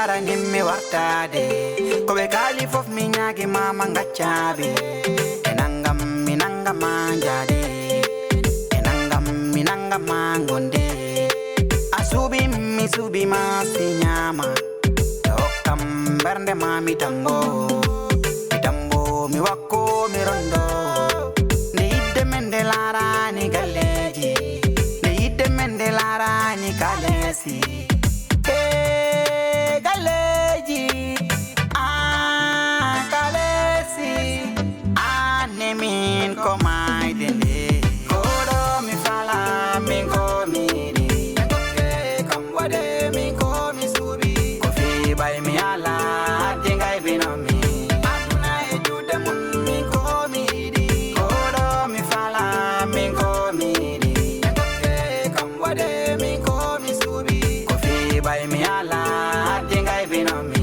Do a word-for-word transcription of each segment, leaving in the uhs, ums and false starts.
Aranim mi wartaade, ko ɓe kaali fof mi ñaagi ma ma ngaccaɓe. E nangam mi nangama njaade, e nangam mi nangama ngonde. A suuɓi mi suuɓi ma si ñaama, e hokkam mbernde ma mi tambo. Mi tambo mi wakko mi rondo. Nde yidde men nde laarani galleeji, nde yidde men nde laarani kaleesi. E galleeji, aan kaleesi, aan ne min ko maayde nde. Koɗo mi fala, min ko mi yiɗi. Ɓe kokke kam waɗe, min ko mi suuɓi. Ko fii ɓay mi ala, addi ngay bino mi. Aduna e juuɗe mum, min ko mi yiɗi. Koɗo mi fala, min ko mi yiɗi. Ɓe kokke kam waɗe, min ko mi suuɓi. Ko fii ɓay mi ala, addi ngay bino mi.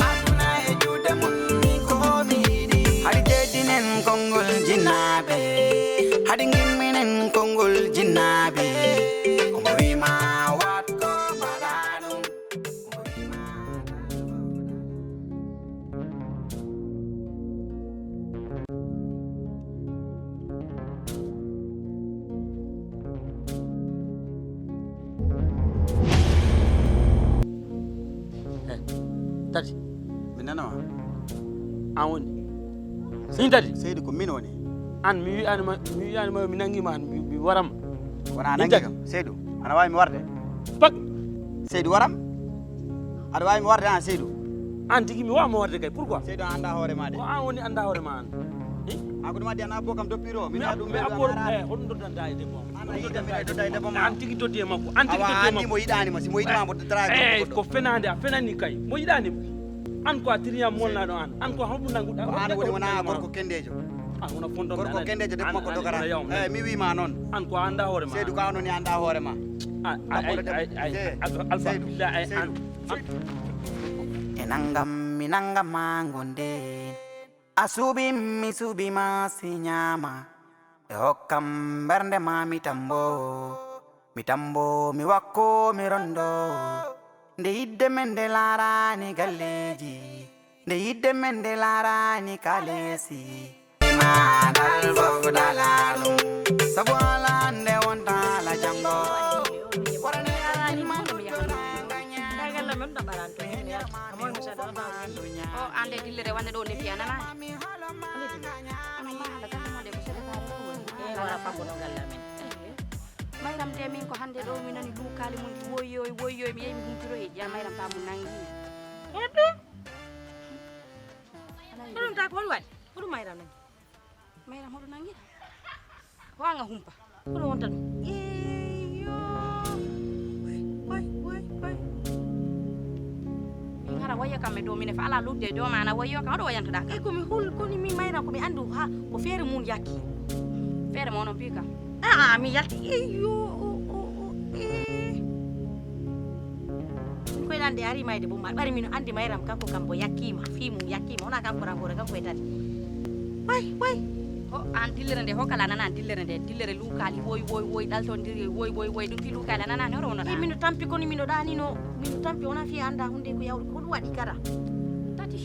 Aduna e juuɗe mum, min ko mi yiɗi. Hari jeddinen konngol jinnaaɓe. Hari ngimminen konngol jinnaaɓe. Ko mo wii ma waɗ ko mbaɗa ɗum. Ko mo wii ma waɗ ko mbaɗa ɗum. Eh, Tati. Mi nana ma. An woni? Seydi Tati. Seydi, ko min woni. An mi wi'ani ma, mi wi'ani ma mi nangi ma, an mi, mi waram. Wona a nangi kam. Seydi, ana waawi mi warde? Pak. Seydi, waram. Aɗa waawi mi warde an, Seydi? An tigi mi waawma warde kay. Pourquoi? Seydi, a annda hoore ma de. Ko an woni annda hoore ma an. Eh? A ko ɗum addi an abbo kam doppiro. Mi abbo, mi abbo, eh, hoɗum doddanta e debbo am? An a yiɗa mi dodda e debbo ma? An tigi doddi e makko. An tigi doddi e makko. Mo yiɗani ma, si mo yiɗi ma mo doddata e debbo. Eh, ko fenande, a fenani kay. Mo yiɗani mo. An ko a tiriyam molnaɗo an. An ko homo nanguɗa. Ko an woni wona gorko kendejo. An wona fondo. Gorko kendejo debbo makko dogara. Eh, mi wi ma noon. An ko a annda hoore ma. Seydi, ko an woni annda hoore ma. Ay, ay, ay, ay, Alfa, Alfa, billahi, ay, an, an. E nangam, mi nangama ngonde. A suuɓi, mi suuɓi ma si ñaama. E hokkam mbernde ma mi tambo. Mi tambo, mi wakko, mi rondo. Nde yidde men nde laarani galleeji. Nde yidde men nde laarani kaleesi. Maanal fof dala ɗum. Sabu ala nde wonta ala janngo. Warane ma ɗum ɗo nanga ñaama. O ande dillere wande ɗo ne fiya nana. Ano ma ala galle mo de ko sele kare ko woni. E wara pago no galle men. Mayram de min ko hande ɗo mi nani bukaali mum woyoy woyoy mi yehi mi humpitoyi. Ya Mayram ka mum nangi. Hoto? Hoɗum ta ko hol waɗi? Hoɗum Mayram nangi? Mayram hoɗum nangi? Wanga humpa. Hoɗum wonta ɗum? Iyo. Way, way, way, way. Min hara wayo kam e dow mine fa ala lutde e dow ma ana wayo kam. Hoɗo wayantoɗa kam? E ko mi hul, koni min Mayram ko mi andu ha ko feere mum yakki. Feere mo onon pi kam? Aa, mi yalti. Iyo, o, o, o, e. Min koy ɗan de ari mayde bo ma ɓari mino andi Mayram kanko kam bo yakkima, fi mum yakkima, wona kanko rangoore kanko e tati. Way, way. Ho, an dillere nde, ho kala nana an dillere nde, dillere lukaali, woy, woy, woy, ɗaltondiri, woy, woy, woy, ɗum fi lukaali a nana ne, hoto wono ɗa. E mino tampi kono mino ɗanino, mino tampi wona fi anda hunde ko yawri, ko ɗum waɗi kara. Tati.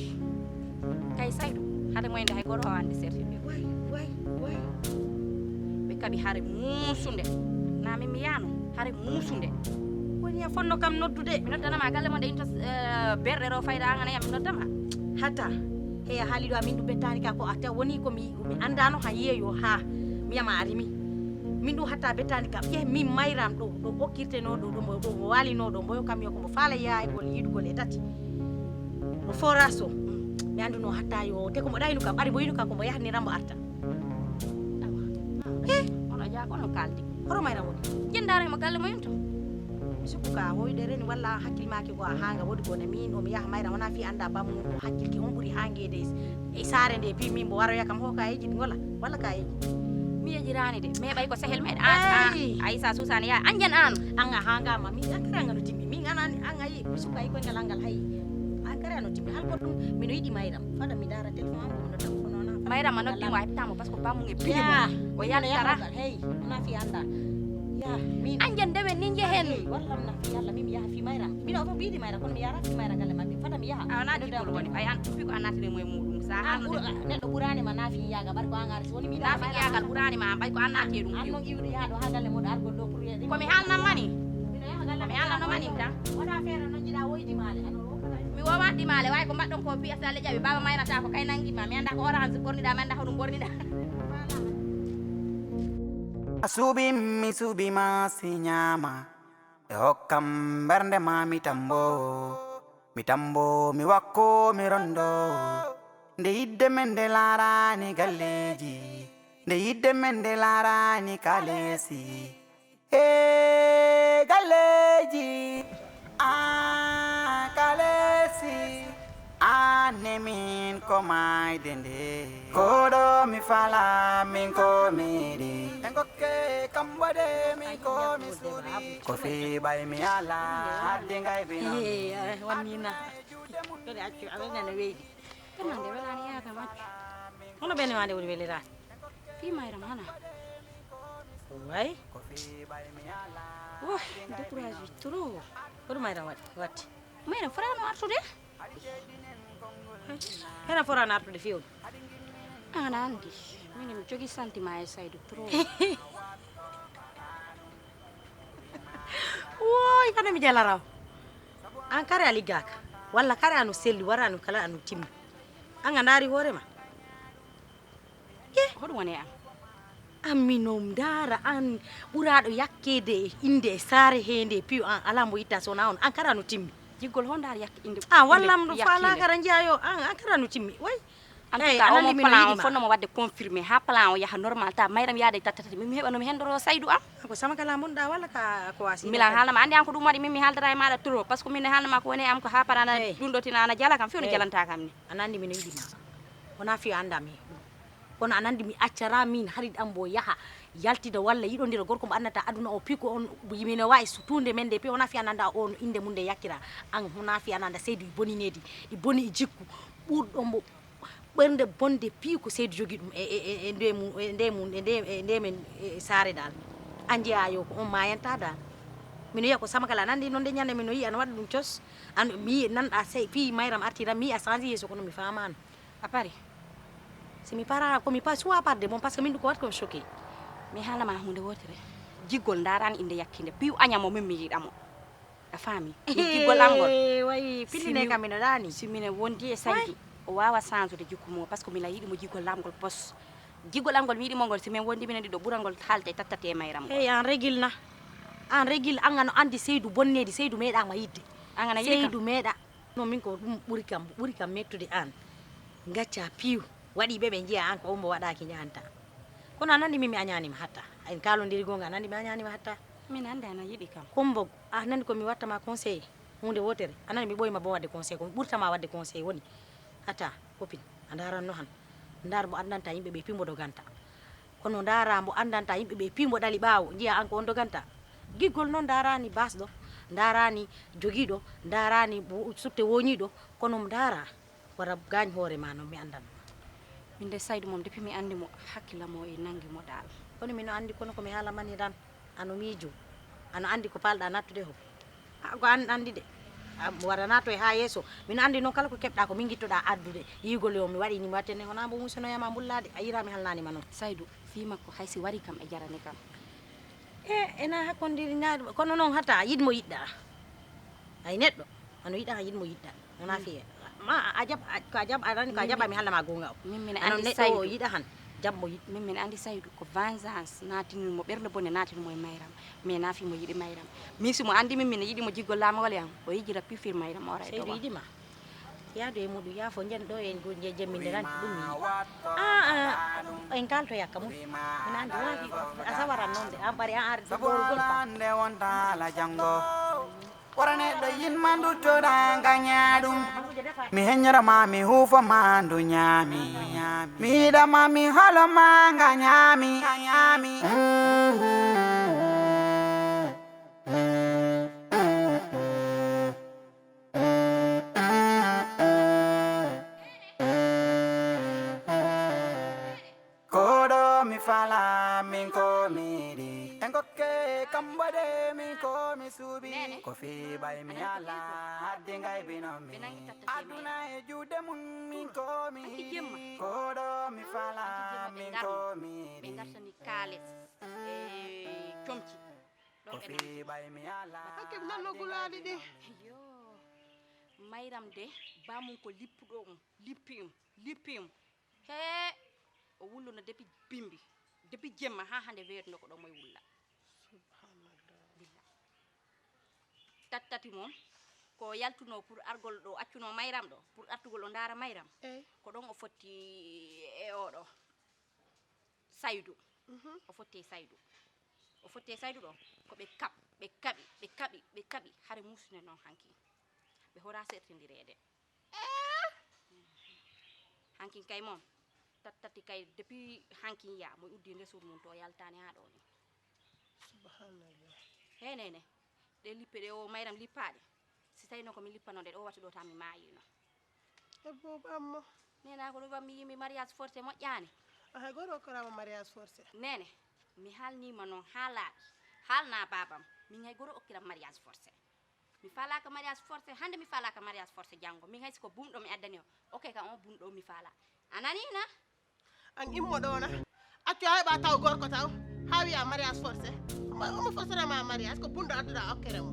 Kay Saydu, hade moyde hay goto o andi certificat. Way, way, way. Ɓe kaɓi hare muusunde. Na min mi yaano, hare muusunde. Woni a fonno kam noddude. Mi noddanama galle mon de into, eh, berɗe ɗo fayda an ana yam mi noddama. Hata, heya haali ɗo amin ɗum ɓettani ka ko a taw woni ko mi, mi andano ha yeeyo ha. Mi yama a rimi. Min ɗum hatta ɓettani kam. Ƴe min Mayram ɗo, ɗo okkirteno ɗo, ɗo mo, ɗo mo walino ɗo, mboyo kam yo ko mo faala yaayugol, yiɗugol e tati. Mo foraso. Mm. Mi anduno hatta yo, te ko mo ɗaynu kam, ɓari mo yiɗu kam ko mo yahnira mo arta. Awa. Eh? Ono ja, kono kaldi. Hoto Mayram woni? Jendare mo galle mo yonto. Mi sukku ka hoyde reni walla hakkil maaki ko a hanga wodi ko ne min o mi yaha Mayram wona fi anda bammu o hakkil ki on ɓuri hangede e saare nde pi min mbo waroya kam ho ka yeji ngola walla ka yeji. Mi yejirani de, mais ɓay ko sehel meɗen. An, an, Aysa Susani ya, an jan an. An a hanga ma, mi an kare an no timmi, min an, an, an ayi, mi suka yi ko ngal angal hayi. An kare an no timmi, hal ko ɗum, mino yiɗi Mayram. Fada mi dara téléphone an, ko mi nodda ko noona. Mayram ma noddi mo a heɓtamo, parce que bammu e piɗi mo. O yaltara. Hey, wona fi anda. Yaha, min. An jan dewen nin jehen. Eyi, wallam na fi Yalla, min mi yaha fi Mayram. Min o fof ɓiɗi Mayram, kono mi yara fi Mayram galle maɓɓe. Fata mi yaha. A wona ɗikkol woni, ɓay an ɗum ko a nattani mo e muɗum. Sa an ɓura, neɗɗo ɓurani ma na fi yaga, bar ko an arti. Woni mi na fi yagal ɓurani ma, ɓay ko an natti ɗum. An non iwde yaha ɗo ha galle moɗo argol ɗo pour yede. Ko mi haalnan mani. Mino yaha galle. Ko mi haalnan mani tan. Wona feere non jiɗa woydi maale. Ano. Mi wowa ɗimaale, way ko mbaɗɗon ko P S L jaɓi, baaba maynata ko kay nangi ma, mi annda ko orange ɓorniɗa, mi annda ko ɗum ɓorniɗa. A suuɓi, mi suuɓi ma si ñaama, ɓe hokkam mbernde ma mi tambo, mi tambo, mi wakko, mi rondo. Nde yidde men nde laarani galleeji, nde yidde men nde laarani kaleesi. E galleeji, a kaleesi, an e min ko maayde nde. Ko ɗo mi fala, min ko mi yiɗi. En kokke kambo de, min ko mi suuɗi. Ko fii ɓay mi ala, haddi ngay bi non. Ehe, a wannina. Kadi accu, a wannana weydi. Kadi nde welani yaaka maccu. Hono ɓe newande woni welirani? Fi Mayram hana. Way. Wah, découragé trop. Ko ɗum Mayram waɗi? Watti. Mayram fotano artude? Hena fotano artude fewde? An aɗa andi. Min mi jogi sentiment e Saydu trop. Woy, kana mi jalara o. An kare a liggaka. Walla kare ano selli, wara ano kala ano timmi. An a ndaari hoore ma. Ye? Hoɗum woni e am? An mino ndaara an ɓuraaɗo yakkeede e innde e saare he nde piyo an alaa mbo itta so wonaa on. An kara no timmi. Jiggol ho ndaar yakke innde. Ah, wallam ɗo faala kara njiya yo an, an kara no timmi. Way. En tout cas, o mo plan o fonno mo wadde confirmé. Ha plan o yaha normal ta, Mayram yaade tatta tati. Mi heɓa no mi hendoro Saydu am. Ko sama kala mun da walla ka ko wasi. Milan haalna ma, andi an ko ɗum waɗi min mi haaldata e maɗa trop. Parce que min haalna ma ko woni e am ko ha parana ɗum ɗo tina ana jala kam, few no jalanta kam ni. Ana andi mino yiɗi ma. Wona fiyo anda mi. Kono a nandi mi accara min harid am mbo yaha yaltida walla yiɗondira gorko mbo annata aduna o piko on. Mino wawi tunde men nde pi wona fi ananda on inde mum nde yakkira. An wona fi ananda Seydu e boninedi, e boni e jikku ɓurɗo mbo ɓernde bonde pi ko Seydu jogi ɗum e, e, e, e nde mum e nde mum e nde e nde men e saare dal. A njiya yo ko on mayanta dal. Mino yiya ko sama kala nandi non nde ñande mino yiya no waɗa ɗum cos. An mi nanɗa sey pi mayram artira mi a sanji yeeso kono mi famano. A pari? Si mi para ko mi pa suwa parde mon parce que min ɗum ko wat ko choqué. Mi haala ma hunde wotere. Jiggol ndarani inde yakkinde piw aña mo min mi yiɗa mo. A faami? Jiggol am ngol. Wayi pillinde kam mino ɗani. Si mine wondi e Saydu o wawa sansude jikku mo parce que mila yiɗi mo jiggol am ngol pos. Jiggol am ngol mi yiɗi mo ngol si min wondi minen ɗiɗo ɓurangol haalte tattate e mayram ngol. Hey an régil na. An régil an ano andi Seydu bonnedi Seydu meeɗa ma yidde. An ana yiɗi kam. Seydu meeɗa. No min ko ɗum ɓuri kam ɓuri kam mettude an. Gacca piw waɗi ɓe ɓe njiya an ko ombo waɗaki ñanta. Kono a nandi min mi añanima hatta. En kalodiri gonga a nandi mi añanima hatta. Min andi ana yiɗi kam. Kumbo a nandi ko mi wattama conseil hunde wotere a nandi mi ɓoyma bo wadde conseil ko mi ɓurtama wadde conseil woni hatta copine a daranno han. Ndar mo andanta yimɓe ɓe pimbo doganta. Kono ndaara mbo anndanta yimɓe ɓe pii mbo ɗali ɓaawo njiya an ko on doganta. Giggol noon ndaaraani baasɗo, ndaaraani jogiiɗo, ndaaraani sutte wooñiiɗo, kono ndaara wara gaañ hoore ma noon mi anndan ma. Min de Saydu moom depuis mi anndi mo hakkillam o e nanngi mo daal. Kono mino anndi kono ko mi haala mani tan. Ano miijo ano anndi ko palɗa nattude ko. A ko an anndi de. Wara nato e haa yeeso. Mino anndi noon kala ko keɓɗa ko min ngittoɗa addude yiigol yo mi waɗi ni mi watte nden wona mbo musinoyama mbullaade a yira mi halnanima noon. Saydu fii makko hay si wari kam e jarani kam. E ena hakkondiri ñaari kono noon hata yiɗ mo yiɗɗa. Ay neɗɗo ano yiɗa yiɗ mo yiɗɗa. Wona fiye ma a jaɓ ko a jaɓ aɗani ko a jaɓa mi haalna ma goonga o. Min mine anndi Saydu yiɗa han jaɓ mo yiɗ. Min mine anndi Saydu ko vengeance naatini mo ɓernde bonde naatini mo e mayram. Mais naafi mo yiɗi mayram. Min si mo anndi min mine yiɗi mo jiggol laamagol yam o yijira pifir mayram o ray Saydu yiɗi ma. Yaadu e muɗum yaafo njen ɗo en jemminde tan ɗum mi yiɗi. Aa en kalto yakka mum. Mine anndi wona a sawaran noon de an ɓari an arde ɗorgol kam. Wara neɗɗo yinma nduttoɗa gaña ɗum. Mi heññora ma mi huufo ma ndu ñaami. Mi yiɗa ma mi holo ma nga ñaami. Koɗo mi fala min ko miɗi en kokke. Mbaɗe min ko mi suuɓi, nene, ko fii ɓay mi ala, hadde ngay bino mi. Ɓe nangi tattati e aduna e juuɗe mum, min ko mi yiɗi, ko ɗo mi fala, min ko mi yiɗi. Ɓe ngartani kaalis e comci. Ɗo ɓe nangi. Hakke mi nanno gulaali ɗi. Yo. Mayram de, bamum ko lippuɗo um, lippi um, lippi um. Hee, o wulluno depuis bimbi, depuis jemma haa hannde weetuno ko ɗo moy wulla. Subhanallah. Billah. Tattati mum ko yaltuno pour argol ɗo, accuno Mayram ɗo, pour artugol o ndaara Mayram. Eyi. Ko ɗon o fotti e oɗo Saydu. Mhm. O fotti e Saydu. O fotti e Saydu ɗo, ko ɓe kaɓ, ɓe kaɓi, ɓe kaɓi, ɓe kaɓi, hare muusine noon hanki. Ɓe hora sertindireede. Hankin kay moom, tattati kay depuis hankin ya, mo uddi nde suur mum to yaltaani haa ɗo ni. Subhanallah. Hey nene, ɗe lippe ɗe o Mayram lippaaɗe. Si tawino ko mi lippano ɗe, ɗo wattu ɗo ta mi maayino. E boobo amma. Nena ko ɗum mi yimi mariage forcé moƴƴaani. A hay goto okkorama mariage forcé. Nene, mi haalnima noon haa laaɓi. Haalna baabam, min hay goto okkiram mariage forcé. Mi faalaaka mariage forcé, hannde mi faalaaka mariage forcé janngo. Min hay si ko bumɗo mi addani o, ok kam on bumɗo mi faala. A nanii na? An immo ɗo na. Accu a heɓa taw gorko taw. Haa wiya mariage forcé. Omo omo forcera ma mariage, ko bumɗo adduɗa okkere mo.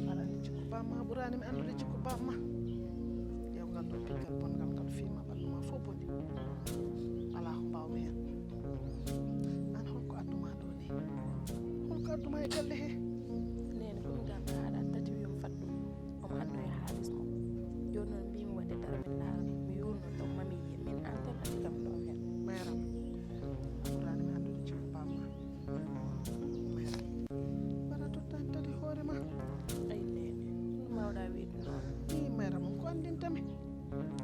Aɗa anndi jikku bamma, a ɓuraani mi anndude jikku bamma. Ƴeew ngal ɗo piggal bonngal ngal fiima ɓallu ma fof boni. Alaa ko mbaawmi heen. Aan holko addu ma ɗo ni? Holko addu ma e galle he? Neene, ko mi ganda aɗa tati wi omo faddu. Omo addu e haalis mum. Jooni noon mbimi waɗde dara min ndaara. Mi yuurno taw mami yiye. Min aan tan addi kam ɗo heen. Mayram, a ɓuraani mi anndude jikku bamma. Mayram, mbaɗa tottaani tati hoore ma. Ay neene, no mawɗa wiyde noon? Ii, Mayram, on ko anndinta mi?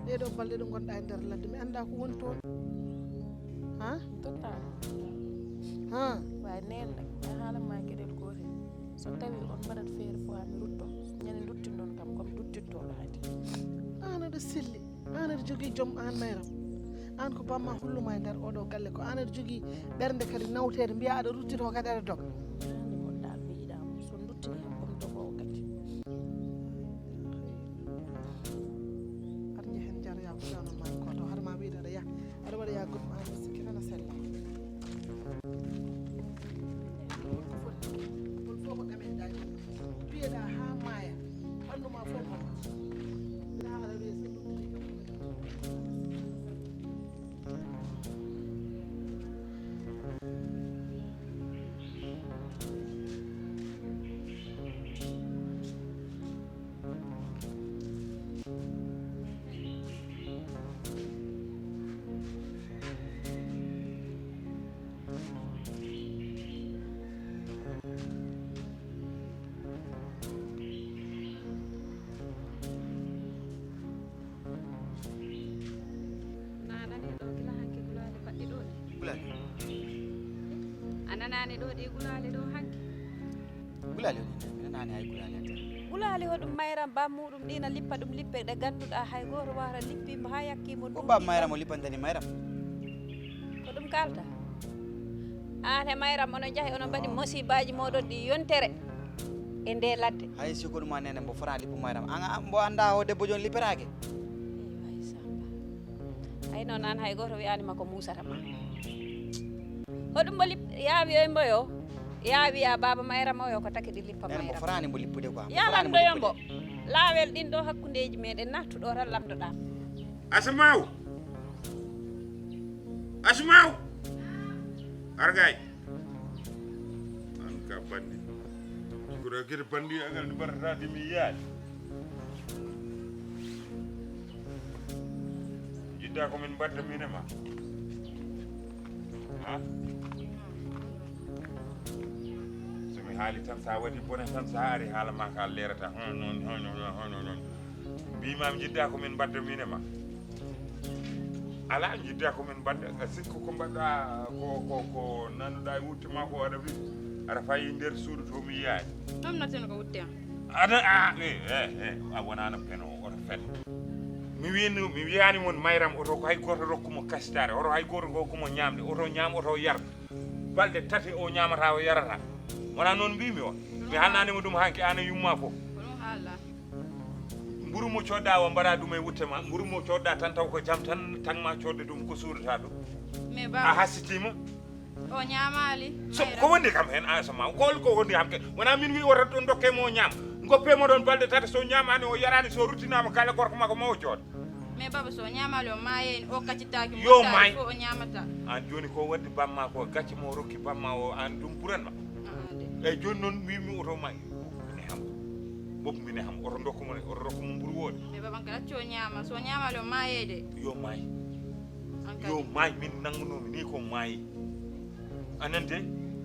Ɗee ɗoo balɗe ɗe ngonɗa e nder ladde, mi annda ko woni toon. Ha? Tottaani. Ha? Waaye neen nag, a haalan ma geɗel gootel. So tawii on mbaɗat feere fof haa mi rutto, ñande nduttinɗon kam, ko mi duttittoɗo hade. Aan aɗa selli, aan aɗa jogii jom, aan Mayram. Aan ko bamma hulluma e nder oɗo galle, ko aan aɗa jogii ɓernde kadi nawteede, mbiya aɗa ruttito kadi aɗa doga. Ñande mo dal mi yiɗaa mo, so duttini kam ko mi dogoowo kadi. Aɗa njehen njar yaa ko fewno ma ko to, haɗa ma wiide aɗa yaha, aɗa waɗa yaa goɗɗum, aan aɗa sikki tan a sella. Hol ko foti, hol fof ko ɗamen ɗaani. Piyeɗaa haa maaya, ɓanndu ma fof ma. Ina haala weeso ɗum. Nanani ɗo gila hanki gulaali mbaɗɗi ɗo ɗi. Gulaali? A nanani ɗo ɗi gulaali ɗo hanki? Gulaali woni nde, mi nanaani hay gulaali ante. Gulaali hoɗum Mayram bam muɗum ɗi na lippa ɗum lippe ɗe ganduɗa hay goto wawata lippi mo ha yakki mo. Ko bam Mayram o lippantani Mayram? Ko ɗum kalta? An e Mayram onon njahi onon mbaɗi mosibaji moɗon ɗi yontere e nde ladde. Hay si ko ɗum a nene mbo fota lippu Mayram. An a- mbo anda o debbo joni lippetake? Eyo, hay Samba. Hay noon an hay goto wiyani ma ko musata ma. Hoɗum mbo lip- ya wiyoy mbo yo ya wiya baba Mayram o yo ko taki ɗi lippa Mayram. Mbo fotani mbo lippude quoi. Ya lamdoyo mbo. Lawel ɗin ɗo hakkundeji meɗen nattu ɗo tan lamdoɗa. Asamaw. Asmaaw! Argay. An ka bandi. Ko da gir bandi agal ni barata di mi yaali. Jidda ko min badda min e ma. Ha? So mi haali tan, sa waɗi bone tan, sa ari haala ma ka leerata. Hono noon, hono noon, hono noon. Mbima mi jidda ko min badda min e ma. Ala jidda ko min badda. A sikku ko mbaɗɗa ko, ko, ko nannuɗa e wutte ma ko aɗa wi-, aɗa fayi nder suudu to mi yiyaani. Ɗum natino ko wutte am. Aɗa, a, e, e, e, a wonano peno, oto fen. Mi wino, mi wiyani mon mayram oto ko hay goto rokku mo kasitare, oto hay goto rokku mo ñamde, oto ñam, oto yar. Balɗe tati o ñamata, o yarata. Wona noon mbimi on. Mi hannanima ɗum hanki an e yumma fof. Ko ɗum haala. Mburu mo coodɗa o mbaɗa ɗum e wutte ma, mburu mo coodɗa tan taw ko jam tan, tan ma coodde ɗum ko suudata ɗum. Mais a baba, hasitima. O ñaamaali. So mayra, ko woni kam hen asama, ko, ko woni kam ke. Wona min wi o ɗon dokke mo o ñaam. Goppe mo ɗon balɗe tati so ñaamaani o yaraani so ruttinama kala gorko makko ma o jooɗo. Mais baba so o ñaamaali o maayeen o kaccitaaki mo. Yo maay. Fof o ñaamata. An jooni ko waddi bamma ko gacce mo rokki bamma o an ɗum ɓuran ma. Ah, de. Eyyi jooni noon mbimi oto ma. Mine ham. Bopp mine ham oto dokku mo, oto dokku mo mburu wooɗi. Mais baba an kadi accu o ñaama, so o ñaamaali o maayee de. Yo maay. An kadi. Yo maay, min nanngunoomi ni ko maayi. A nante?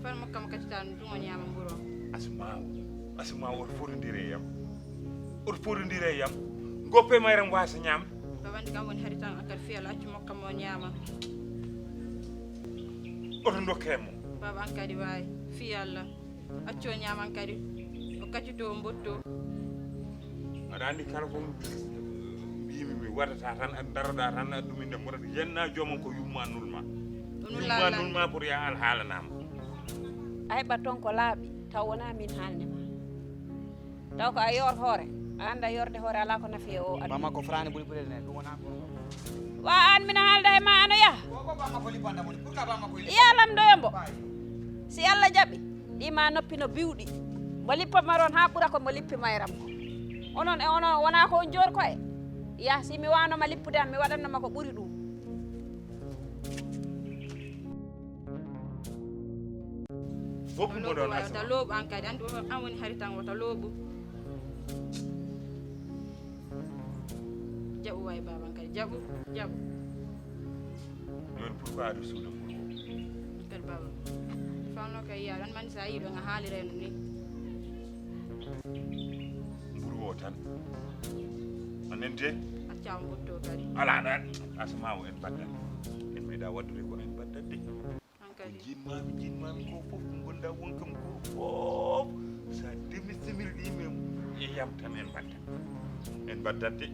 Fal mo kam kadi tan ɗum o ñaama mburu o. Asma o. Asma o, oto fotondire e yam. Oto fotondire e yam. Goppe mayram wasa ñaam. Baba an kadi kam woni hari tan an kadi fiyal accu mo kam o ñaama. Oto dokke mo. Baba an kadi waay. Fiyalla. Accu o ñaama an kadi. O kaccito o mbotto. Aɗa anndi kala ko mbimi mi waɗata tan, a daroɗa tan, a ɗum inde mboɗa yenna joomum ko yumma nulma. Yumma nulma pour ya al haalanama. A heɓat toon ko laaɓi, taw wona min haalni ma. Taw ko a yoor hoore, a annda yorde hoore alaa ko nafi e o aduna. Mama ko frani ɓuri ɓurede nen, ɗum wona ko. Wa an mina haalda e ma ano yaha. Ko, ko bamma ko lippanda mo, pourquoi bamma ko lippanda? Ya lamdoyo mbo. Baay. Si Allah jaɓi, ɗi ma noppi no biwɗi. Mo lippama ɗon haa ɓura ko mo lippi mayram ko. Onon e onon wona ko on joor koye. Ya si mi wanoma lippude am, mi waɗannoma ko ɓuri ɗum. Fof mo ɗon wata asama. Looɓu an kadi, an, an woni hari tan wata looɓu. Jaɓu waay baba an kadi, jaɓu, jaɓu. Jooni pourquoi aɗa suuda mburu o? Kadi baba. Fanno kay yiya, ɗan mani sa yii ɗo nga haalirayno ni. Mburu o tan. A nante? Acca o mbotto kadi. Ala, ala. Asama o en baddat. En meeɗa waɗdude kono en baddat de. Ko hankadi. Jiɗmami, jiɗmami ko fof ko ngonɗa won kam ko fof. Sa demi simil ɗi men e yam tan en mbatta. En mbattatte.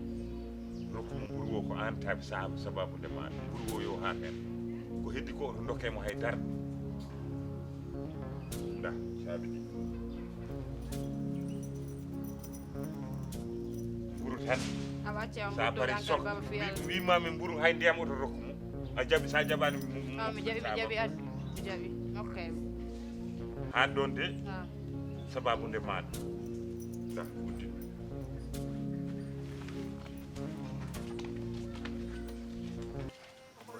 Rokku mo mburu o ko an tabi sa-, sababu nde ma mburu o yo ha hen. Ko heddi ko oto dokke mo hay dara. Nda, saabi ɗi. Mburu tan. A wacce am sa pare sok. Baba fiyal. Wi-, wimami mburu hay ndiyam oto rokku mo. A jaɓi, sa jaɓani mo, mo, ah, mi jaɓi, mi jaɓi, ad-, mi jaɓi. Ok. Haa ɗon de, ah, sababu nde maɗa. Nda, uddi.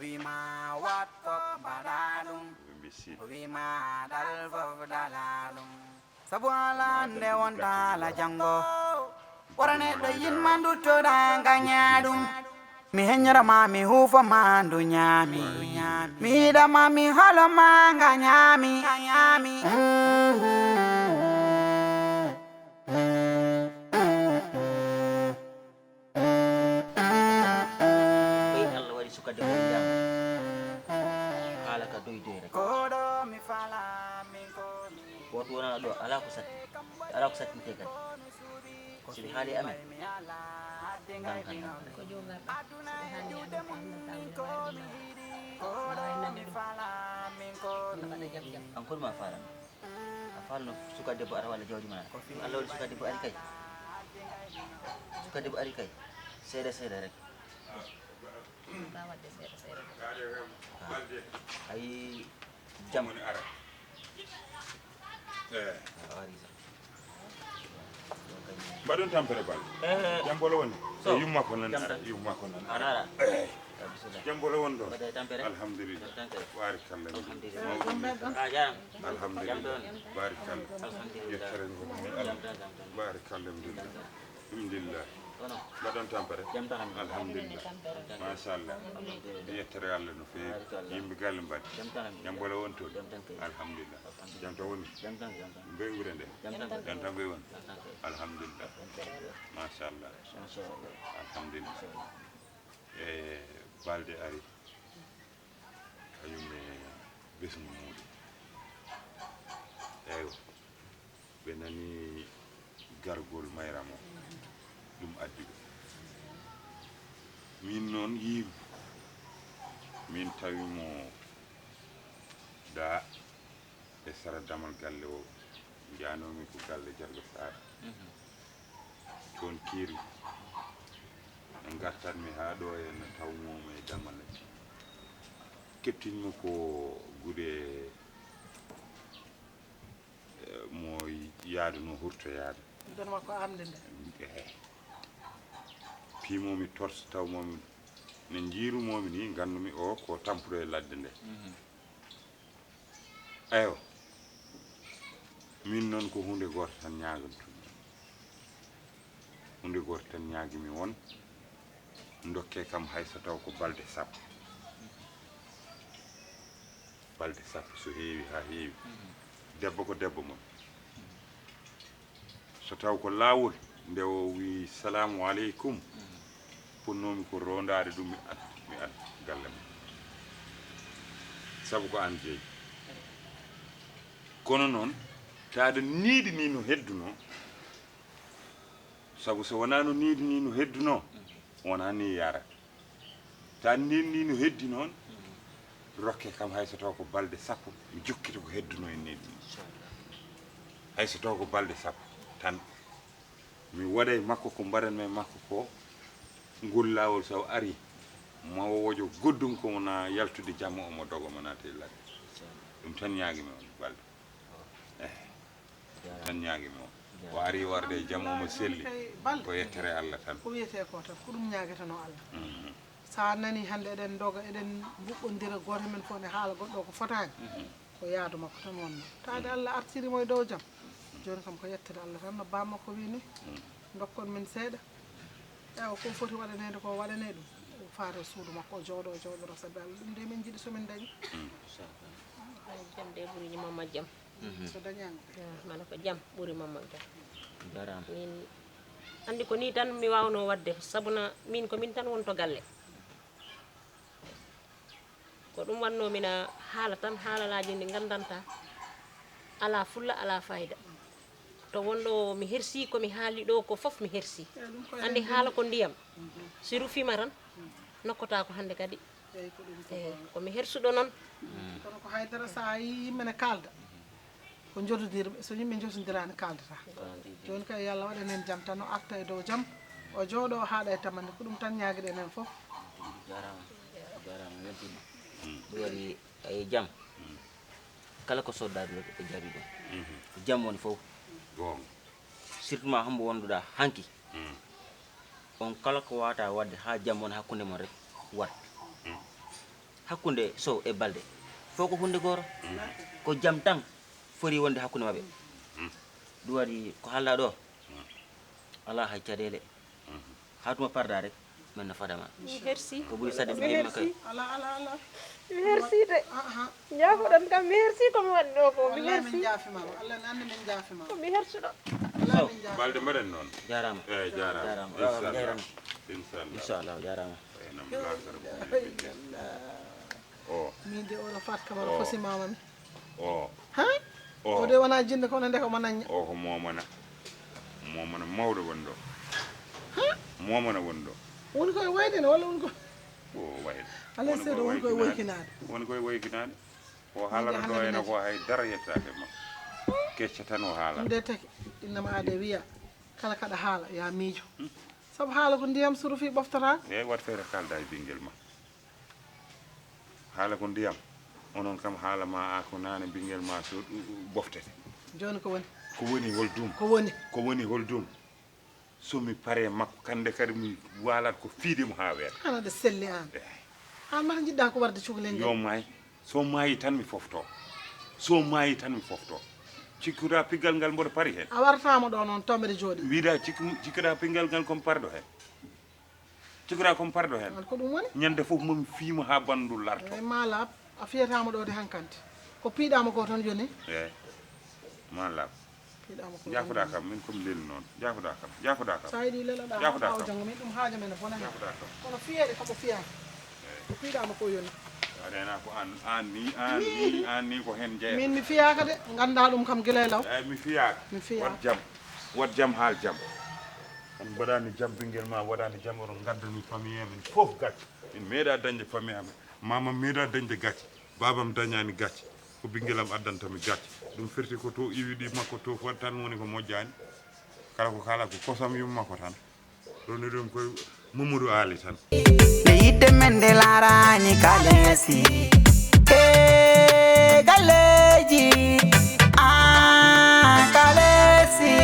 Wima wat fof mbaɗa ɗum. Wima dal fof dala ɗum. Sabu alaa nde wonta ala janngo. Wara neɗɗo yiɗma nduttoɗa ngaña ɗum. Mi heññora ma, mi huufo ma ndu ñaami. Mi yiɗa ma, mi holo ma ngañaami. Ɓay Allah waɗi suka debbo wiyaama haala ka doy doy rek. Woto wonano ɗo, alaa ko satti, alaa ko sattinte kadi. So ɓe haali amen, ngankan. Ko joom garɗo, so ɓe haali amen, ko anndan ka woni ko anndan. Ko wawi nande ɗum. Mbaɗa jam jam. An ko ɗum a faalano? A faalano suka debbo ara walla jawdi ma ara? Ko ɗum Allah waɗi suka debbo ari kay. Suka debbo ari kay. Seeɗa seeɗa rek. Ka waɗde seeɗa seeɗa. Ah. Ayi jam. Woni ara. Eh. Ah, o ari sa. Mbaɗon tampere bal. Eh. Jam bolo woni. So. E yumma ko nan. Jam tan. Yumma ko nan. Ara, ara. Eh. Ah, bisimilla. Jam bolo won ɗon? Mbaɗɗa e tampere? Alhamdulillah. Jam tan kay. Barikalla. Alhamdulillah. Mawɗum. Ah, jaaraama. Alhamdulillah. Jam tan. Barikalla. Alhamdulillah. Yettere won ɗon. Jam tan, jam tan. Barikalla. Alhamdulillah. Alhamdulillah. Kono? Mbaɗon tampere? Jam tan. Alhamdulillah. Machallah. Alhamdulillah. Yettere Allah no feewi. Barikalla. Yimɓe galle mbaɗi. Jam tan. Jam bolo won toon? Jam tan kay. Alhamdulillah. Alhamdulillah. Jam tan woni? Jam tan, jam tan. Mbeywre nde? Jam tan. Jam tan mbeywon? Jam tan kay. Alhamdulillah. Jam tan kay. Machallah. Machallah. Alhamdulillah. Machallah. E Balde ari, kañum e ɓesngu muuɗum. Eywa, ɓe nani gargol Mayram o, ɗum addi ɓe. Min noon yiimi, min tawi mo da e sara damal galle o, njanoomi ko galle Jargo Saar. Toon kiirmi. Ngartatmi haa ɗo, e no tawmoo-mi e damal. Keptinmi ko gude, eh, mo yaaduno hurtoyaade. Ɗon makko amde nde. Ehe. Piimoomi torse, tawmoo-mi, no njiirumoo-mi ni, nganndumi o ko tampuɗo e ladde nde. Eywa, min noon ko huunde gooto tan ñaagantu-mi. Huunde gooto tan ñaagimi on, ndokke kam hay so taw ko balɗe sappo. Balɗe sappo so heewi haa heewi. Debbo ko debbo mon. So taw ko laawol, nde o wii, "Salaamu aleykum," fotnoomi ko roondaade ɗum, mi ad-, mi ad galle mum. Sabu ko aan jeyi. Kono noon, taade niidi ni no heddunoo, sabu so wonaa no niidi ni no heddunoo, wonaa ni yaarata. Tan nin ni no heddi noon, rokke kam hay so taw ko balɗe sappo, mi jokkita ko hedduno en nin. Hay so taw ko balɗe sappo tan, mi waɗa e makko ko mbaɗanmi e makko ko, ngol laawol so ari, ma o wojo goddum ko wona yaltude jamma, omo dogo, omo naata e ladde. Ɗum tan ñaagimi on balɗe. Eh. Tan ñaagimi on. O ari warde e jam, omo selli. Ko yettere Allah tan. Ko wiyetee ko tan, ko ɗum ñaagetenoo Allah. Mhm. So a nanii hannde eɗen ndoga, eɗen mbuɓɓondira, gooto men fof ne haala goɗɗo ko fotaani, mhm, ko yaadu makko tan wonnoo. Taade, mhm, Allah artiri mo e dow jam. Jooni kam ko yettere Allah tan, no baa makko wii ni. Mhm. Ndokkon min seeɗa. Ewa, ko foti waɗaneede ko, waɗanee ɗum. O faare suudu makko, o jooɗo, o jooɗoro, sabi Allah. Ɗum de min njiɗi so min ndañi. Mhm. Jam de ɓuri ñimamma jam. Mhm. So dañaama. Ah, mana ko jam ɓuri mamma jam. Jaraama. Min anndi ko nii tan mi waawnoo waɗde, sabu na min ko min tan won to galle. Ko ɗum wannoo mina haala tan, haalalaaji ɗi nganndantaa alaa fulla, alaa faayida. To wonɗo mi hersii ko mi haali ɗo ko fof mi hersii. Eyi, ɗum ko anndi eɗen haala ndenndi ko ndiyam. Mhm. Si rufiima tan, mhm, nokkotaako hannde kadi. Eyi, ko ɗum ko. Eyi, ko mi hersuɗo noon. Kono ko haydara, so a yii yimɓe ne kaalda, ko njododirɓe, so yimɓe njotondiraani kaaldata. Jooni kay, yo Allah waɗan en jam tan, o arta e dow jam, o jooɗo, o haaɗa e tamande, ko ɗum tan ñaagiɗen en fof. Jaaraama. Jaaraama, weltiima. Ɗum waɗi e jam. Kala ko soddaade rek, ɓe jaabi ɗum. Mhm. Ko jam woni fof. Goonga. Surtout ma hombo wonduɗa hanki. Mm. On kala ko wata wadde ha jam won hakkunde mon rek, wat. Mm. Hakkunde Sow e Balde fof ko hunde goto. Mm. Ko jam tan foti wonde hakkunde maɓɓe. Mm. Ɗum waɗi ko haalɗa ɗo, mm, ala hay caɗeele. Mm. Haa tuma parda rek, min no fadama. Mi hersi. Ko ɓuri saɗde mi heɓi makka. Ala, ala, ala. Mi hersi de. Aha. Njaafoɗon kam, mi hersi ko mi waɗi ɗo ko. Mi wallahi min hersi. Njaafima. Allah ne anndi min njaafima. Ko mi hersuɗo. Wallahi min njaafima. Balde mbaɗen noon. Jaaraama. Eeyi, jaaraama. Jaaraama. Inchallah. Jaaraama. Inchallah. Inchallah, jaaraama. Eeyi, nam laakara ko min. O. Min de, oɗo Faat Kamara, o, fosi mama mi. O. Ha? O. O de wona jinne, kono nde ko mo nanña. O ko momana. Momana mawɗo woni ɗo. Ha? Momana woni ɗo. Woni koye wayde ne, walla woni ko? O wayde. Alay seedo, woni koye waykinaade. Woni koye waykinaade. O haalata ɗo ene ko hay dara yettaake ma. Kecca tan o haala. Nde taki, innama aade wiya, kala kaɗa haala, ya miijo. Hmm. Sabu haala ko ndiyam, so rufi ɓoftata. Eeyi, wat feere kaalda e ɓinngel ma. Haala ko ndiyam. Onon kam haala ma a ko nane ɓinngel ma so ɗu-, ɗu-, ɓoftete. Jooni ko woni? Ko woni hol dum? Ko woni? Ko woni hol dum? So mi pare makko, kande kadi mi waalat ko fiide mo haa weeta. Hana ɗe selli aan. Eeyi. Aan mata njiɗɗaa ko warde cukalel ngel. Yo maay. So maayi tan mi foftoo. So maayi tan mi foftoo. Cikkuɗaa piggal ngal mboɗo pari heen. A warataama ɗo noon to mbeɗa jooɗi. Mbiɗa cikku cikkuɗaa piggal ngal komi parɗo heen. Cikkuɗaa komi parɗo heen. Ko ɗum woni? Ñande fof momi fiima haa banndul larto. Eyi ma laaɓ, a fiyataama ɗo de hankante. Ko piiɗaama ko tan yoni. Eyi. Ma laaɓ. Jaafoɗaa kam, min ko mi leli noon. Jaafoɗaa kam, jaafoɗaa kam. So a yiɗi lelaɗaa haa ɓaawo janngo, min ɗum haaja men bona heen. Kono fiyeede ko mo fiyaaka. Ko piiɗaama ko yoni. Waɗeena ko aan, aan ni, aan ni, aan ni ko heen jeyata. Min mi fiyaaka de, nganndaa ɗum kam gila e law. Eyi, mi fiyaaka. Mi fiyaaka. Waɗ jam, waɗ jam haal jam. Kan mbaɗaani jam, ɓinngel ma waɗaani jam, oɗon ngaddani famille amen fof gacce. Min meeɗaa dañde famille amen. Maamam meeɗaa dañde gacce. Baabam dañaani gacce. Ko ɓinngel am addanta mi gacce. Ɗum firti ko to iwi ɗi makko to foti tan woni ko moƴƴaani. Kala ko kaala ko kosam yumma ko tan. Ɗoni ɗum koye Mamadou Ali tan. Nde yidde men nde laaraani kaleesi. E galleeji, aan kaleesi.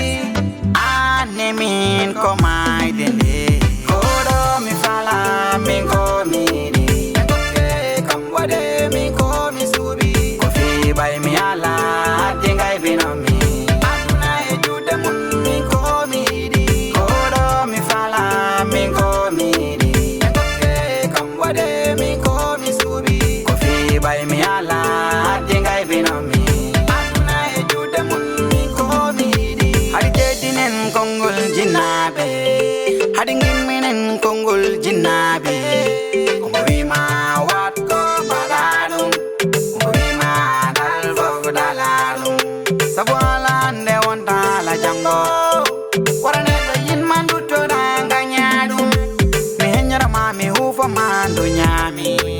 Aan ne min ko maayde nde. Ko ɗo mi fala, min ko mi yiɗi. Ɓe tokke kam waɗe min ko mi suuɓi. Ko fii ɓay mi alaa, addi ngay bino mi. Aduna e juuɗe mum, min ko mi yiɗi. Ko ɗo mi fala, min ko mi yiɗi. Ɓe tokke kam waɗe min ko mi suuɓi. Ko fii ɓay mi alaa, addi ngay bino mi. Aduna e juuɗe mum, min ko mi yiɗi. Hari jeddinen konngol jinnaaɓe. Hari ngimminen konngol jinnaaɓe. Ko mo wii ma waɗ ko mbaɗa ɗum. Ko mo wii ma dal fof dala ɗum. Sabu alaa nde wonta alaa janngo. Wara neɗɗo yinma nduttoɗa ngaña ɗum. Mi heññora ma mi huufo ma nduña mi.